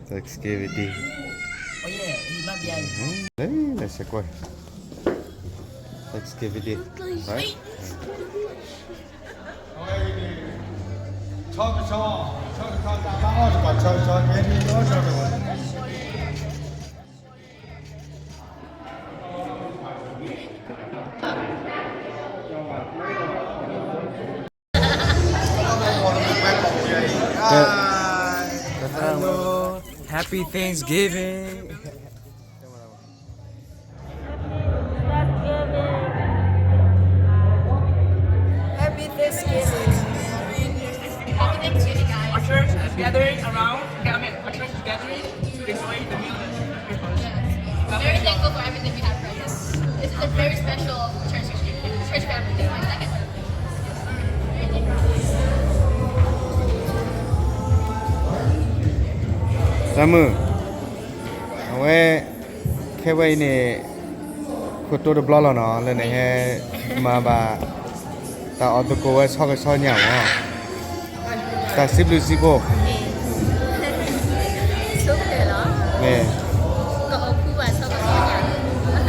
Thanksgiving Day. Let's go. Thanksgiving Day. Right? Hello. Happy Thanksgiving. Happy Thanksgiving. Happy Thanksgiving, guys. Our church is gathering around, I mean, our church is gathering to enjoy the meal. Very thankful for everything we have right now. This is a very special church, church family. This is my second family. တၢ်မုၣ်, အဝဲ ခဲဝဲအံၤန့ၣ် ခိၣ်တိတဘျီလီၤနီၤ လၢနဟဲမၤဘၣ် တၢ်အီၣ်သကိးဝဲဆီကဆီညါမး, တၢ်စံးဘျုးစံးဖှိၣ် ပဒီပုၢ်ဝဲၢ်ကိးဂၤဒဲး လၢတနံၤညါအံၤန့ၣ်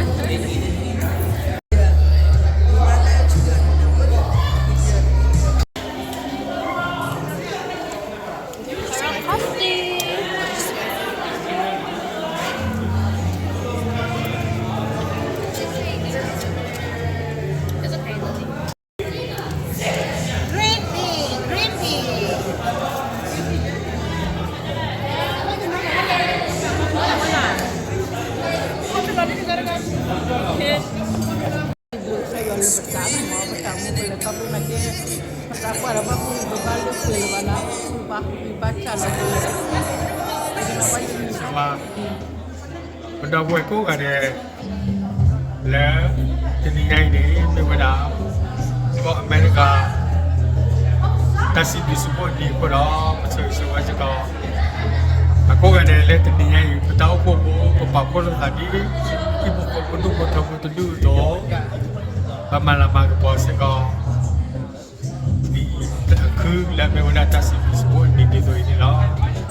မ့ၢ်ဝဲဒၣ် ကီၢ်အမဲရကၤ တၢ်စံးဘျုးစံးဖှိၣ်အနံၤအဃိဒီး ပဆိၣ်ဂ့ၤဆိၣ်ဝါစ့ၢ်ကီး အကိးဂၤဒဲးလၢတနံၤညါအံၤ ပတၢ်အိၣ်ဖှိၣ်ဖိ ပပာ်ဖှိၣ်လိာ်သးဒ် ဟံၣ်ဖိဃီဖိဒူၣ်ဖိထၢဖိတဒူၣ်အသိး ပမၤလၤမၤကပီၤစ့ၢ်ကီး ဒ်တၢ်ခုလၢအမ့ၢ်ဝဲဒၣ်တၢ်စံးဘျုးစံးဖှိၣ်အနံၤဒ်သိးအံၤန့ၣ်လီၤ.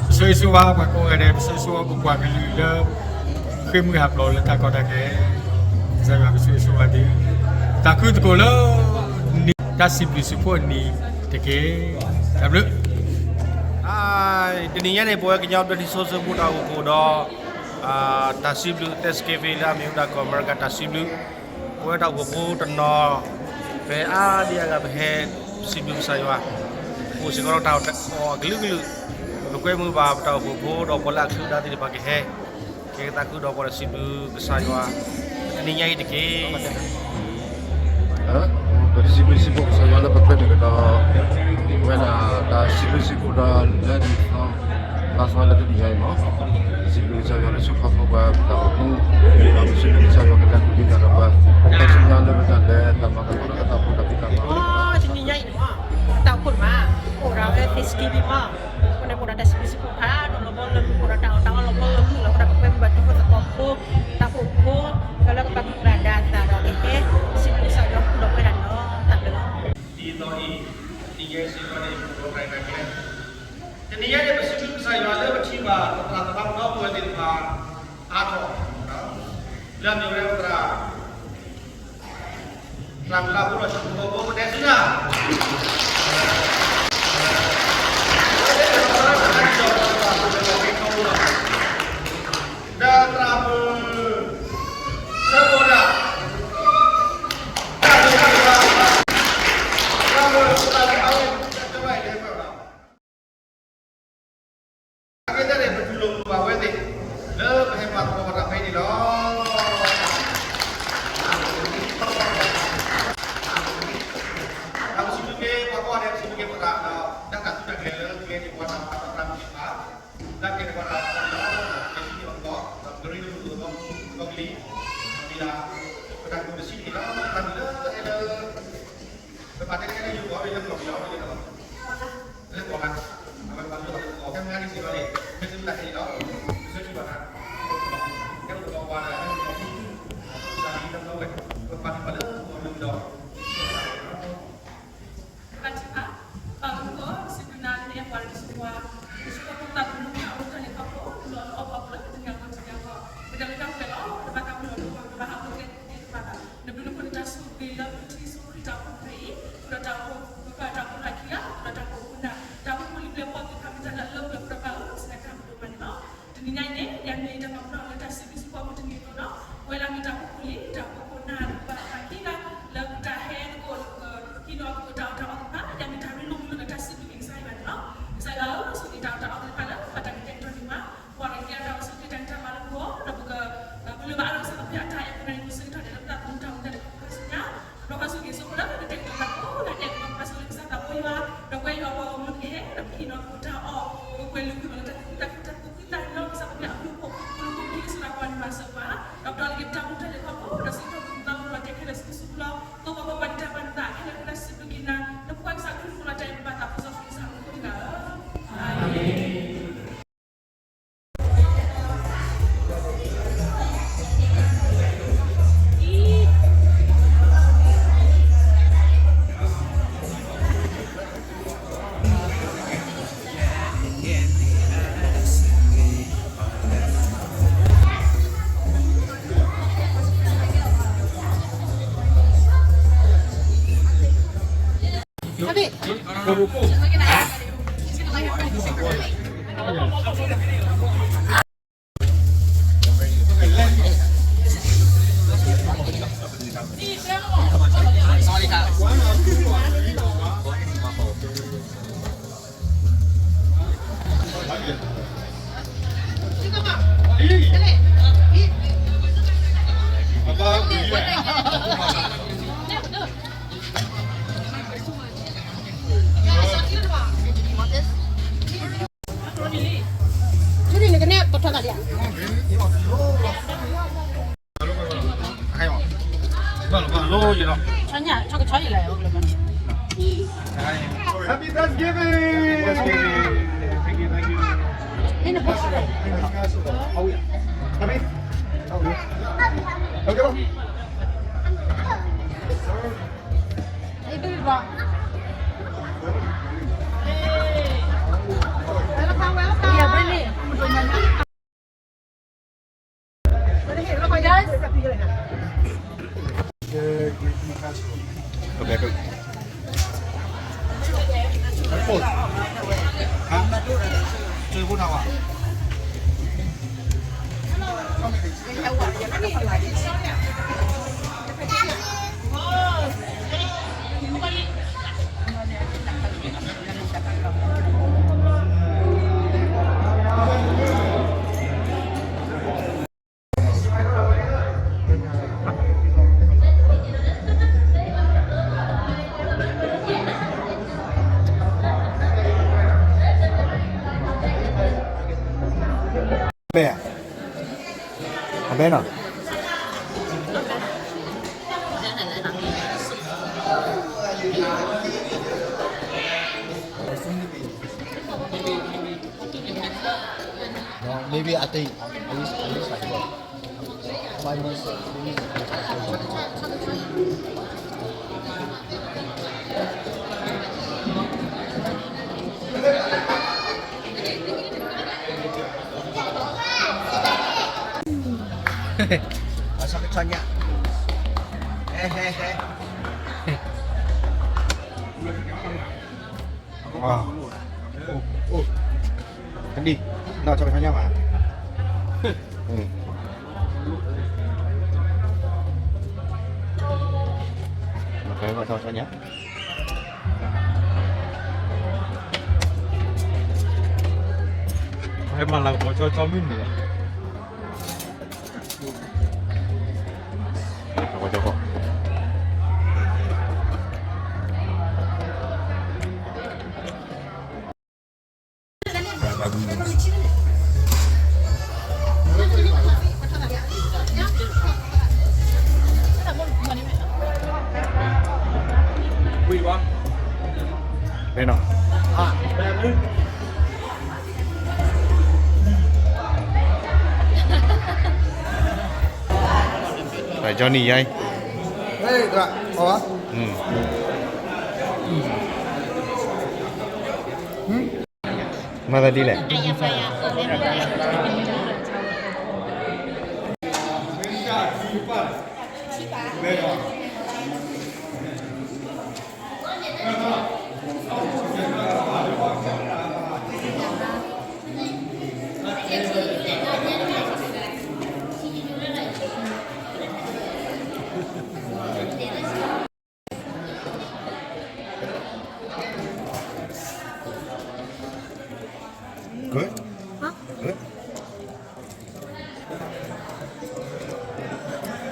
ပဆိၣ်ဂ့ၤဆိၣ်ဝါပှၤကိးဂၤဒဲး, ပဆိၣ်ဂ့ၤဆိၣ်ဝါပပှၤကလုာ်လၢ ဃ့ၢ်မှံဟးဖျိးလၢတၢ်ကီတၢ်ခဲ, ကစၢ်ယွၤကဆိၣ်ဂ့ၤဆိၣ်ဝါသု, တၢ်ခုသကိးလၢ တၢ်စံးဘျုးစံးဖှိၣ်အနံၤတက့ၢ်. တၢ်ဘျုး. တနံၤညါန့ၣ် ပဝဲကညီဘျၢထံဆိစၢဖှိၣ်တၢ်အိၣ်ဖှိၣ်ဒီး တၢ်စံးဘျုး Thanksgiving လၢအမ့ၢ်ဝဲဒၣ်ကီၢ်အမဲရကၤတၢ်စံးဘျုး ပဝဲတၢ်အိၣ်ဖှိၣ်ဖိတနီၤ ဖဲအါဒံအါဂၤပဟဲစံးဘျုးကစၢ်ယွၤ, အိၣ်စ့ၢ်ကီးဒီးတၢ်အီၣ်အကလုာ်ကလုာ်, ပကွဲမုာ်ဘၣ်ပတၢ်အိၣ်ဖှိၣ်ဖိဒီးပှၤလၢအချုးဒါသ့ၣ်တဖၣ်ကဟဲ ကဲကသးခုဒီးပှၤဒီးစံးဘျုးကစၢ်ယွၤ တနံၤညါအံၤတက့ၢ်. ပစံးဘျုးစံးဖှိၣ်ကစၢ်ယွၤလၢပကျဲမုၢ်ကဒီး ဝဲဒၣ်တၢ်စံးဘျုးစံးဖှိၣ်ဒီးလၢနံၣ်သီ ဘၣ်သီလၢတနံၤညါအံၤမး, စံးဘျုးကစၢ်ယွၤလၢဆိၣ်ခီဖျိပှၤပတၢ်အိၣ်မူ, ဒီးပစံးဘျုးကစၢ်ယွၤကလဲၤကူၣ်သ့တၢ်ဒီးပှၤ, တၢ်ဆူညါလၢပတၢ်လဲၤတၢ်မၤသကိးဒီးတၢ်ဖှိၣ်တၢ်ဖံးတၢ်မၤ တနံၤညါအံၤမး, တၢ်အိၣ်ဖှိၣ်မး, အိၣ်ဒီးဝဲ Thanksgiving မး, အဃိန့ၣ်အိၣ်ဒီးတၢ်စံးဘျုးစံးဖှိၣ်ဖးဒိၣ်လီၤဘီလၢမုၢ်အိၣ်ဒီးတၢ်အီၣ်တၢ်အီလီၤဘီလၢမုၢ်လီၤ အဃိဒီးပကွဲမုာ်ဘၣ်တံၤဖိသကိးဖိ, တၢ်အိၣ်ဖှိၣ်ဖိ, ဒီးလၢကဘၣ်ပျၢ်ဒၣ်သးဒီးကဟဲ စံးဘျုးကစၢ်ယွၤဃုာ်ဒီးပဝဲဒၣ်န့ၣ်လီၤ. တၢ်ဘျုးလီၤ. ဒ်သိးအံၤ, တနံၤညါစ့ၢ်ကီးန့ၣ် ပကဒိးတၢ်ရဲၣ်တၢ်ကျဲၤ, တနံၤညါန့ၣ် ပစံးဘျုးကစၢ်ယွၤလၢပထံၣ်ဘၣ်ပသရၣ်သမါပဒီပုၢ်ဝဲၢ်သ့ၣ်တဖၣ် အါထီၣ်, လၢအမ့ၢ်ဝဲဒၣ်ပသရၣ် သရၣ်မုၣ်လၢအဖိဒီးဆူၣ်ဖိဘိဖိ ပတဲဆူနၤ ဒီးသရၣ်မုၣ် ဆၢဖိဒၣ် သရၣ်မုၣ် သရၣ်မုၣ် အဝဲ ကဲသးန့ၣ် ပတူၢ်လိာ်မုာ်ဘၣ်ဝဲသ့ၣ် လၢပဟဲမၤသကိးတၢ်ဖဲအံၤန့ၣ်လီၤ. ပစံးဘျုးက့ၤပှၤကိးဂၤဒဲး ပစံးဘျုးက့ၤပသရၣ်ဒီး တၢ်သူၣ်တၢ်ကျဲၤလၢကျဲန့ၣ် ပှၤတၢ်ပှၤတၢ်ပှၤတၢ်မုၢ်က့ၤပှၤ တၢ်ကဲထီၣ်ပှၤတၢ်ပှၤတၢ်လီၤ ကဲထီၣ်ပှၤတၢ်ပှၤတၢ်လီၤ ကရံၣ်တမုၢ်အသိး ကီၢ်ကလံၤ မ့ၢ်ဒၣ် ပတၢ်ကူၣ်တဆံးန့ၣ်လီၤ. တၢ်မုၢ်လၢအဲၣ်လၢ ပပာ်တဲခဲအံၤ ယွၤအံၤလၢကီၢ်ပယီၤ လၢကီၢ်လၢကီၢ်လၢ လၢကီၢ်လၢ အဝဲပှၤလၢကီၢ်လၢကီၢ် ခဲမုၢ်နံၤစ့ၢ်ကီးန့ၣ် မ့ၢ်သုတၢ်ခဲအံၤလီၤ ပဆၢထံၣ်ဘၣ်တၢ် ကဲပကီၢ်ပှၤလၢ ပပာ်တၢ်လၢကီၢ်လၢကီၢ် ပပာ်တၢ်လၢကီၢ်လၢကီၢ် ပပာ်တၢ်လၢကီၢ်လၢကီၢ် ပပာ်တၢ်လၢကီၢ်လၢကီၢ် ပပာ်တၢ်လၢကီၢ်လၢကီၢ် ပှဲၤလုၢ်ကွံာ်ပှၤလၢတၢ်သူၣ်ခုသးခုတၢ်သူၣ်ခုသးခုလၢကစၢ်ခရံာ်အဘျုးအဖှိၣ် ပလူၤပိာ်ခံဂ့ၤစိၤဒၣ်ပှၤန့ၣ်မၤစၢၤပှၤ, ဒီးပဒီလၢက့ၤပတၢ်မူတၢ်လဲၤခီဖျိ ဒီးစံးထီၣ်ပတၢ်မူလီၤတဲာ်ခဲလၢာ်ဆူကစူးပူၤလီၤ, သိၣ်ဝဲပှၤပှၤဒံးတၢ်ပှၤန့ၣ်သးခဲလၢာ်ခဲလၢာ်စံးဘျုးက့ၤနၤ, နဖိခွါကစၢ်ခရံာ်ဖိလီၤတဲာ်ပဘၣ်သးဖိစီဆှံကစၢ်ခရံာ်ဖိတဂၤဧၢ, အၤမ့ၣ်. Happy Thanksgiving! Thank you, thank you. Happy? Okay. Bè à? Bè nọ. No, maybe I think at least, at least like what? Five months, maybe. အဆၢကတီၢ်ညါ ဟဲ ဟဲ ဟဲ ကဒံ နီၢ်ဆီကဆီညါမး ကဆီကဆီညါ ဟဲမၤလၤကပီၤဆီဆီမုၢ်နံၤ ကဆီကဆီ ဝံၤဘၣ် မ့ၢ်နီၤ Johnny ယါအံၤ ဟဲ့ တရၣ် အီၣ်ဘၣ် မၤသးဒ်လဲၣ် Good? Huh? Good?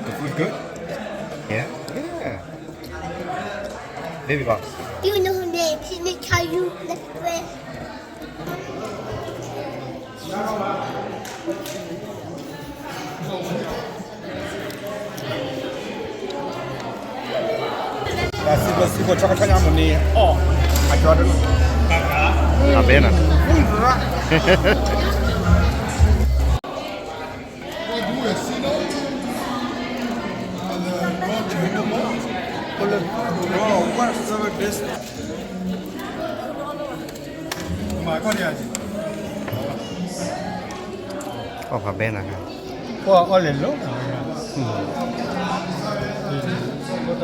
The food good? Yeah? Yeah. Baby boss. You know her name. She may tell you. Let's play. စံၣ်ဖိစံၣ်ဖိ ဆီခါဆီညါမုၢ်နံၤ အီၣ် အကၠီတ အဘဲနၤ အီၣ်ဖးဘဲနၤ ပှၤအီၣ်လဲၤလိၤနၤ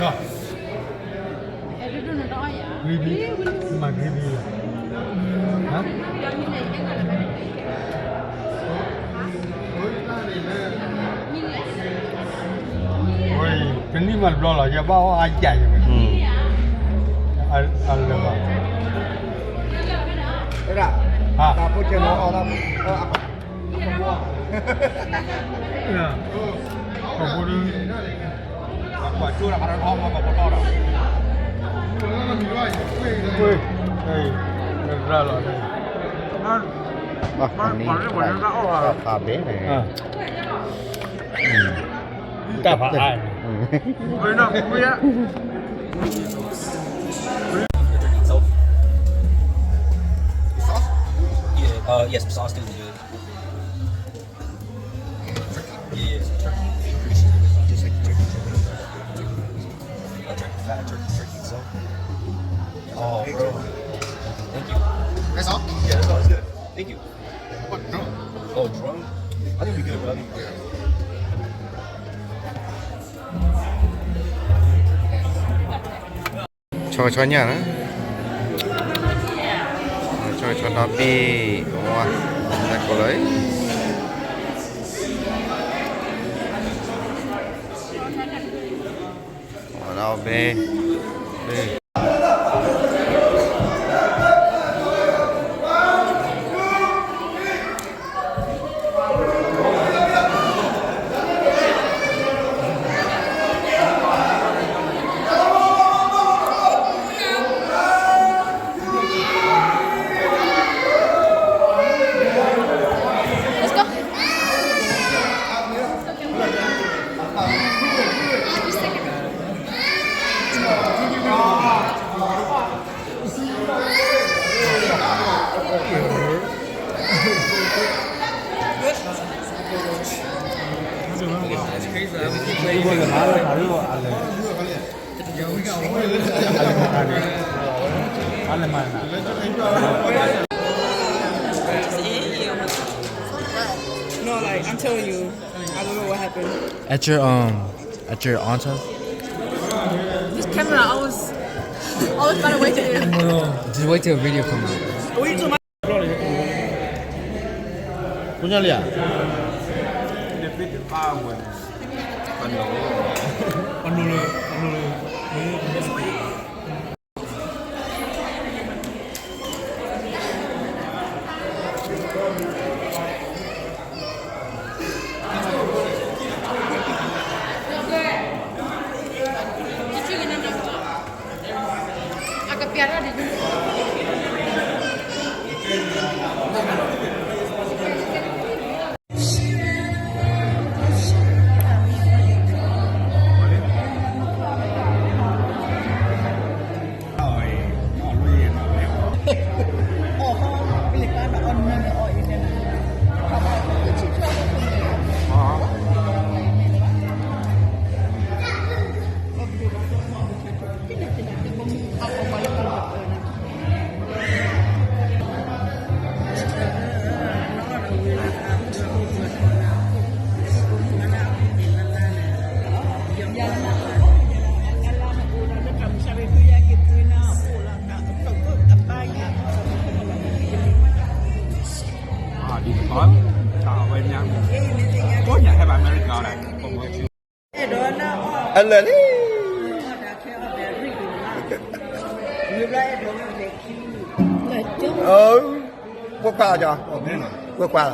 gravy, မၤ gravy, ဟါ တနံၣ်မးတဘျီလီၤ ယဘၣ်အီၣ်အါယၤယၤ အလၢာ်ဘၣ် ဟါ ပှၤဖိဒု ပှၤကၠိတၢ်ခါထီၣ်ထီၣ်မး ပှၤဖိထီၣ်ဒီး ကွ့ ကွ့ ရၤလီၤ ဘၣ် ပှၤန့ၣ် ပှၤန့ၣ် တၢ်အီၣ်ဘၣ် တၢ်ဖးဘဲ တၢ်ဖးအါ Sauce? Yeah, uh, yes, sauce too. Yeah, yeah, some turkey. Appreciate it. Just like the turkey. A turkey, fat turkey, turkey, so. Oh, bro. Thank you. That's all? Yeah, that's all. It's good. Thank you. What, drum? Oh, drum? I think we good, bro. I think we good. ဆီဆီညါနီၤ ဆီဆီဒီဘ့ၣ် ဝါ တၢ်ကိးလၢ ဝါဒီဘ့ၣ် Let's go. No, like, I'm telling you, I don't know what happened. At your, um, at your aunt's house? This camera always, always got away to do. Just wait till a video comes out. အလၢာ်လံ ကွၢ်ကွၢ်, ကွၢ်ကွၢ်,